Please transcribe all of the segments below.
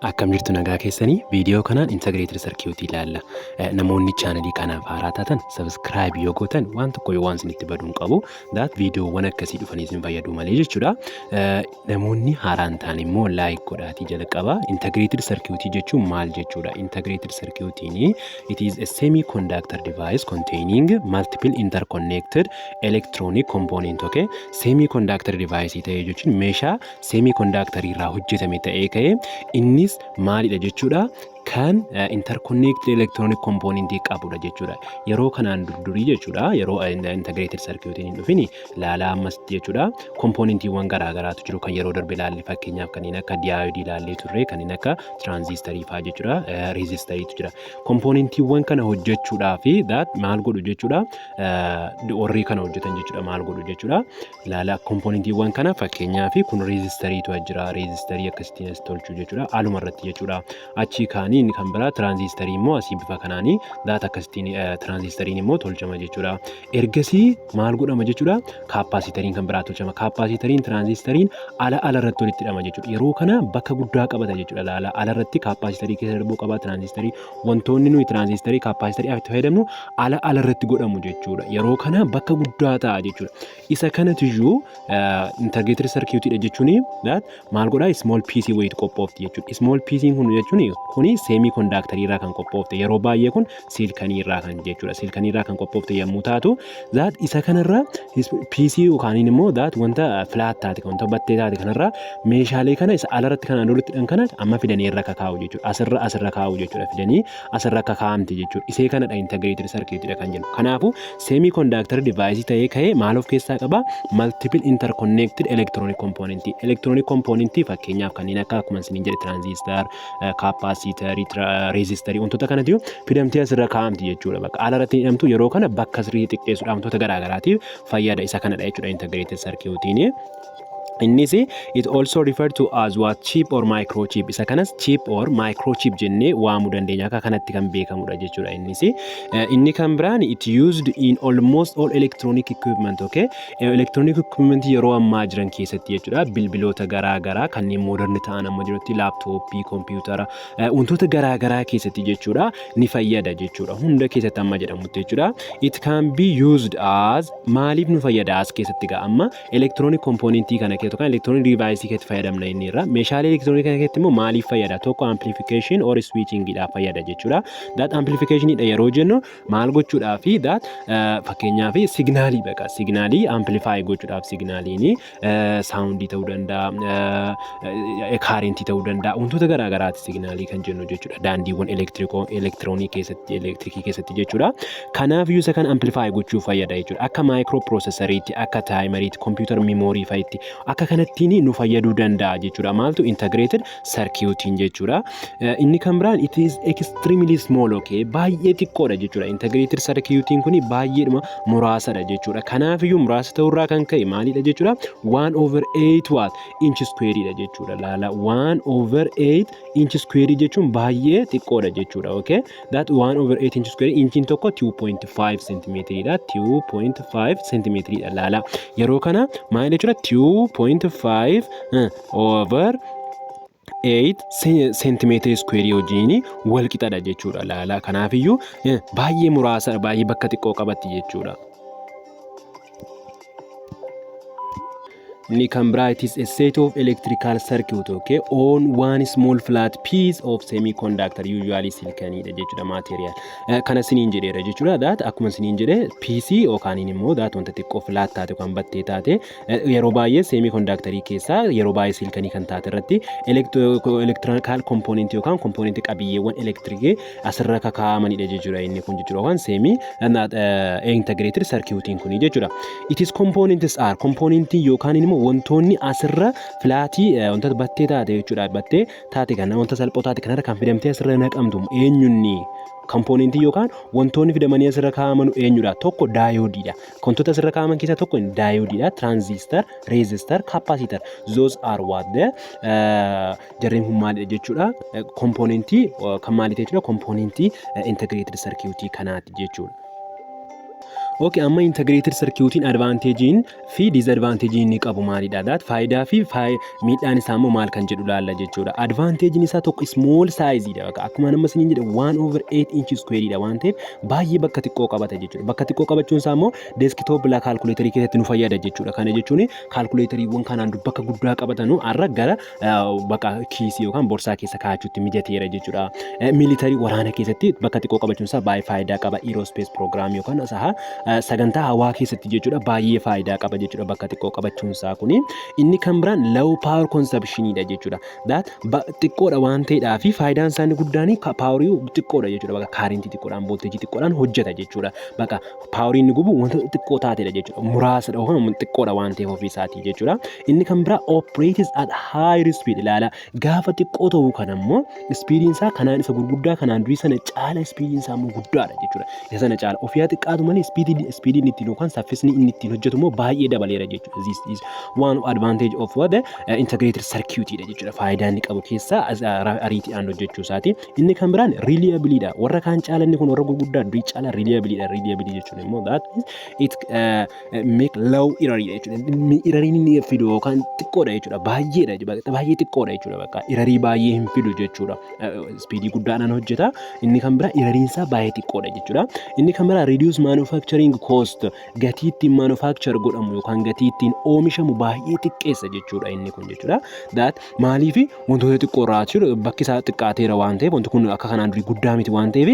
Akkam jirtu, nagaa keessanii? Viidiyoo kanaan integrated circuit ilaalla. Namoonni chaanalii kanaaf haaraa taatan subscribe yoo gootan waan tokko yoo waan isinitti baduu hin qabu. That viidiyoowwan akkasii dhufanii isin fayyadu malee jechuudha. Namoonni haaraan ta'an immoo like godhaatii jalqaba. Integrated circuit jechuun maal jechuudha? Integrated circuitiin, it is a semiconductor device containing multiple interconnected electronic component. Okay? Semiconductor device ta'ee jechuun meeshaa semiconductor irraa hojjetame ta'ee ka'ee innis maalidha jechuudha? Kan interconnected electronic component qabudha jechuudha. Yeroo kanaan durdurii jechuudha, yeroo integrated circuit hin dhufin, ilaalaa ammas jechuudha, componentiiwwan garaa garaatu jiru kan yeroo darbe ilaalle. Fakkeenyaaf kanneen akka diode ilaallee turre, kanneen akka transistor fa'aa jechuudha, resistoriitu jira. Componentiiwwan kana hojjechuudhaaf that maal godhu jechuudha? Warri kana hojjetan jechuudha, maal godhu jechuudha? Ilaala, componentiiwwan kana, fakkeenyaaf kun resistoriitu jira, resistorii akkasittiin as tolchuu jechuudha, aluma irratti jechuudha. Achii kaanii inni kan biraa transistor immoo asii bifa kanaanii that akkasittiin transistoriin immoo tolchama jechuudha. Ergasii maal godhama jechuudha? Capacitoriin kan biraa tolchama. Capacitoriin, transistoriin ala ala irratti walitti hidhama jechuudha. Yeroo kana bakka guddaa qabata jechuudha. Laala, ala irratti capacitorii keessa darbuu qaba transistor. Wantoonni nuyi transistor, capacitor itti fayyadamnu ala ala irratti godhamu jechuudha. Yeroo kana bakka guddaa ta'a jechuudha. Isa kanatiyyuu integrated circuitidha jechuun maal godhaa? Small PC wayiitu qophoofti jechuudha. Small PC kun jechuun kuni semiconductor irraa kan qophoofte, yeroo baay'ee kun silicon irraa kan jechuudha. Silicon irraa kan qophoofte yommuu taatu, that isa kanarra PC yookaan immoo that wanta flat taate, wanta battee taate kanarra meeshaalee kana isa alarratti kanaan olitti hidhan kana amma fidanii irra kakaa'u jechuudha. Asirra kaa'u jechuudha. Fidanii asirra kakaa'amte jechuudha. Isee kanadha integrated circuitidha kan jennu. Kanaafuu semiconductor device ta'ee ka'ee maal of keessaa qaba? Multiple interconnected electronic component. Electronic component fakkeenyaaf kanneen akka, akkuma isiniin jedhe, transistor, capacitor, resistor, wantoota kanatu fidamtee asirra kaa'amti jechuudha. Bakka ala irratti hidhamtu yeroo kana bakka sirrii xiqqeessuudhaaf, wantoota garaagaraatiif fayyada. Isa kanadha jechuudha integrated circuitiin. Innis it also referred to as what? Chip or microchip. Isa kanas chip or microchip jennee waamuu dandeenya. Akka kanatti kan beekamudha jechuudha innis. Inni kan biraan it used in almost all electronic equipment. Okay, electronic equipment yeroo ammaa jiran keessatti jechuudha. Bilbiloota garaa garaa kanneen modern ta'an amma jirutti, laptop, kompiitara, wantoota garaa garaa keessatti jechuudha, ni fayyada jechuudha, hunda keessatti amma jedhamutti jechuudha. It can be used as, maaliif nu fayyada as keessatti gaa? Amma electronic componentii kana keessatti yookaan electronic device keessatti fayyadamna inni irra. Meeshaalee elektiroonii kana keessatti immoo maaliif fayyada? Tokko, amplification or switching dhaaf fayyada jechuudha. That amplification dha yeroo jennu maal gochuudhaaf? That fakkeenyaaf signal, baqa signal amplify gochuudhaaf. Signaliin sound ta'uu danda'a, current ta'uu danda'a, wantoota garaa garaati signal kan jennu jechuudha, daandiiwwan elektiroonii keessatti, elektirikii keessatti jechuudha. Kanaaf isa kan amplify gochuuf fayyada jechuudha. Akka microprocessoriitti, akka timeriitti, computer memory fa'itti akka kanattiin nu fayyaduu danda'a jechuudha. Maaltu? Integrated circuitiin jechuudha. Inni kan biraan it is extremely small, okay, baay'ee xiqqoodha jechuudha. Integrated circuitiin kun baay'eedhuma muraasadha jechuudha. Kanaafiyyuu muraasa ta'urraa kan ka'e maalidha jechuudha? 1 over 8 what? Inch square dha jechuudha. Laala, 1 over 8 inch square jechuun baay'ee xiqqoodha jechuudha. Okay, that 1 over 8 inch square, inchiin tokko 2.5 centimeter dha, 2.5 centimeter dha. Laala, yeroo kana maal jechuudha? 2.5 over 8 centimeter square wajjin wal qixadha jechuudha. Laala, kanaafiyyuu baay'ee muraasa, baay'ee bakka xiqqoo qabatti jechuudha. Inni kan biraa it is a set of electrical circuit, okay, on one small flat piece of semiconductor, usually silicon dha jechuudha material. Kana siniin jedheera jechuudha. That akkuma siniin jedhe PC yookaan immoo that wanta xiqqoo flat taate yookaan battee taate, yeroo baay'ee semiconductor keessaa yeroo baay'ee silicon kan taate irratti electrical component yookaan component qabiyyeewwan elektirikii asirra kakaa'amanidha jechuudha inni kun jechuudha, yookaan semi integrated circuitiin kuni jechuudha. It is components are, componentii yookaan immoo wantoonni asirra flat, wantoota battee taate jechuudha. Battee taate kana, wanta salphoo taate kanarra kan fidamtee asirra naqamtu eenyunni? Componentii yookaan wantoonni fidamanii asirra kaa'aman eenyudha? Tokko diodeiidha. Wantoota asirra kaa'aman keessaa tokko diodeiidha. Transistor, resistor, capacitor. Those are what the jarreen kun maalidha jechuudha? Componentii kan maaliiti jechuudha? Componentii integrated circuitii kanaati jechuudha. Okay, amma integrated circuitiin advantageiin fi disadvantageiin inni qabu maalidha? That faayidaa fi miidhaan isaa immoo maal kan jedhu laalla jechuudha. Advantageiin isaa tokko small size dha. Akkuma nama isiniin jedhe 1/8 inch square dha waan ta'eef baay'ee bakka xiqqoo qabata jechuudha. Bakka xiqqoo qabachuun isaa immoo desktop calculatorii keessatti nu fayyada jechuudha. Kana jechuun calculatoriiwwan kanaan dur bakka guddaa qabatanu har'a gara bakka kiisii yookaan borsaa keessa kaa'achuutti mijateera jechuudha. Military, waraana keessatti bakka xiqqoo qabachuun isaa baay'ee faayidaa qaba. Aerospace program yookaan isaa sagantaa hawaa keessatti jechuudha, baay'ee faayidaa qaba jechuudha bakka xiqqoo qabachuun isaa kuni. Inni kan biraan low power consumptionidha jechuudha. That xiqqoodha waan ta'eedhaa fi faayidaan isaa inni guddaan powerii xiqqoodha jechuudha. Bakka currentii xiqqoodhaan, voltageii xiqqoodhaan hojjeta jechuudha. Bakka powerii inni gubu wanta xiqqoo taatedha jechuudha. Muraasadha yookaan xiqqoodha waan ta'eef ofii isaatii jechuudha. Inni kan biraa operates at high speed. Ilaala, gaafa xiqqoo ta'uu kana immoo speediin isaa kanaan isa gurguddaa kanaan durii sana caala speediin isaa immoo guddaadha jechuudha. Isa sana caala ofii xiqqaatu malee speediin ittiin yookaan saffisni inni ittiin hojjetu immoo baay'ee dabaleera jechuudha. This is one advantage of what the integrated circuit dha jechuudha. Faayidaa inni qabu keessaa ariitiidhaan hojjechuu isaati. Inni kan biraan reliability dha. Warra kaan caala inni kun warra gurguddaa durii caala reliability dha. Reliability jechuun immoo that is it make low error jechuudha. Erroriin inni fidu yookaan xiqqoodha jechuudha. Baay'eedha, baay'ee xiqqoodha jechuudha. Bakka errorii baay'ee hin fidu jechuudha. Speedii guddaadhaan hojjeta. Inni kan biraa erroriin isaa baay'ee xiqqoodha jechuudha. Inni kan biraa reduce manufacturing cost, gatii ittiin manufacture godhamu yookaan gatii ittiin oomishamu baay'ee xiqqeessa jechuudha inni kun jechuudha. That maaliif wantoota xiqqoo irraa jechuudha, bakki isaa xiqqaateera waan ta'eef, wanti kun akka kanaan durii guddaa miti waan ta'eef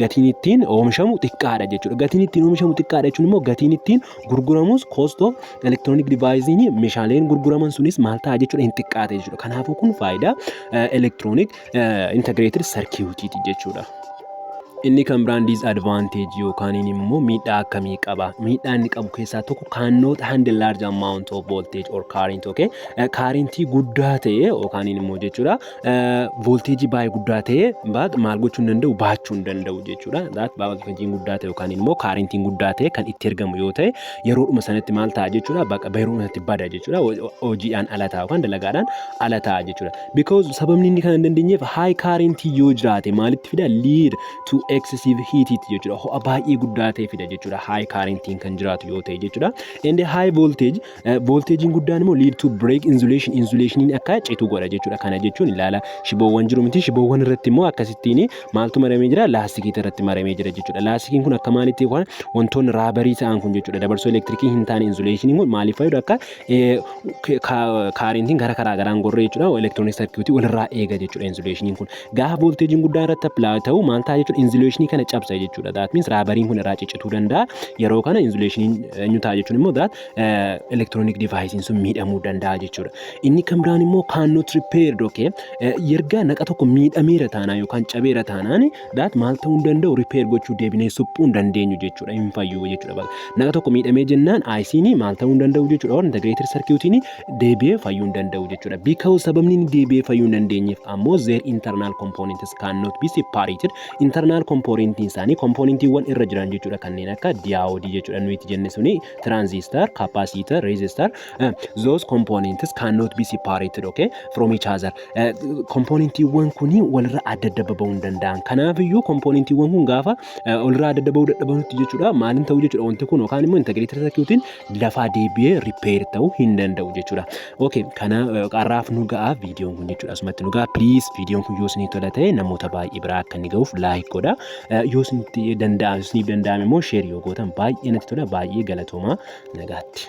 gatiin ittiin oomishamu xiqqaadha jechuudha. Gatiin ittiin oomishamu xiqqaadha jechuun immoo gatiin ittiin gurguramus, cost of electronic device, meeshaaleen gurguraman sunis maal ta'a jechuudha? Hin xiqqaate jechuudha. Kanaafuu kun faayidaa electronic integrated circuitiiti jechuudha. Inni kan biraan disadvantage yookaan immoo miidhaa akkamii qaba? Miidhaa inni qabu keessaa tokko cannot handle large amount of voltage or current, okay? Currentii guddaa ta'e yookaan immoo jechuudha voltageii baay'ee guddaa ta'e maal gochuu hin danda'u? Baachuu hin danda'u jechuudha. That voltageiin guddaa ta'e yookaan immoo currentiin guddaa ta'e kan itti ergamu yoo ta'e yeroodhuma sanatti maal ta'a jechuudha? Bakka yeroodhuma sanatti bada jechuudha. Hojiidhaan ala ta'a yookaan dalagaadhaan ala ta'a jechuudha. Because sababni inni kana hin dandeenyeef high currentii yoo jiraate maalitti fida? Lead to excessive heat jechuudha. Ho'a baay'ee guddaa ta'e fida jechuudha. High currentiin kan jiraatu yoo ta'e jechuudha. And high voltage, voltagein guddaan immoo lead to break insulation, insulationiin akka citu godha jechuudha. Kana jechuun ilaala, shiboowwan jiru miti? Shiboowwan irratti immoo akkasittiin maaltu maramee jira? Laastikiitu irratti maramee jira jechuudha. Laastikiin kun akka maalitti yookaan wantoonni rubberii ta'an kun jechuudha. Dabarsoo elektirikii hin taane insulationiin kun maaliif fayyadu? Akka currentiin gara karaa garaan gorree jechuudha. Electronic circuitii walirraa eega jechuudha insulationiin kun. Gaafa voltageiin guddaan irratti apply ta'u maal ta'a jechuudha? Insulationii kana cabsa jechuudha. That means rubberiin kun irraa ciccituu danda'a. Yeroo kana insulationiin eenyu ta'a jechuun immoo that electronic deviceiin sun miidhamuu danda'a jechuudha. Inni kan biraan immoo cannot repaired, okay? Erga naqa tokko miidhameera taanaan yookaan cabeera taanaan that maal ta'uu hin danda'u? Repair gochuu, deebinee suphuu hin dandeenyu jechuudha. Hin fayyu jechuudha. Naqa tokko miidhamee jennaan IC'n maal ta'uu hin danda'u jechuudha. Integrated circuitiin deebi'ee fayyuu hin danda'u jechuudha. Because sababni inni deebi'ee fayyuu hin dandeenyeef ammoo their internal components cannot be separated. Internal componentiin isaanii, componentiiwwan irra jiran jechuudha, kanneen akka diode jechuudha nuyi itti jenne suni, transistor, capacitor, resistor, those components cannot be separated, okay, from each other. Componentiiwwan kuni walirra adda adda baba'uu hin danda'an. Kanaafiyyuu componentiiwwan kun gaafa walirraa adda adda bahuu dadhabanutti jechuudha maaliin ta'uu jechuudha wanti kun yookaan immoo integrated circuitiin lafaa deebi'ee repair ta'uu hin danda'u jechuudha. Okay, kana qarraaf nu ga'a viidiyoon kun jechuudha. Asumatti nu ga'a. Please, viidiyoon kun yoo isinii tola ta'e namoota baay'ee biraa akka inni ga'uuf like godha. Yoo isinitti danda'ame, isiniif danda'ame immoo share yoo gootan baay'ee natti tola. Baay'ee galatoomaa, nagaatti.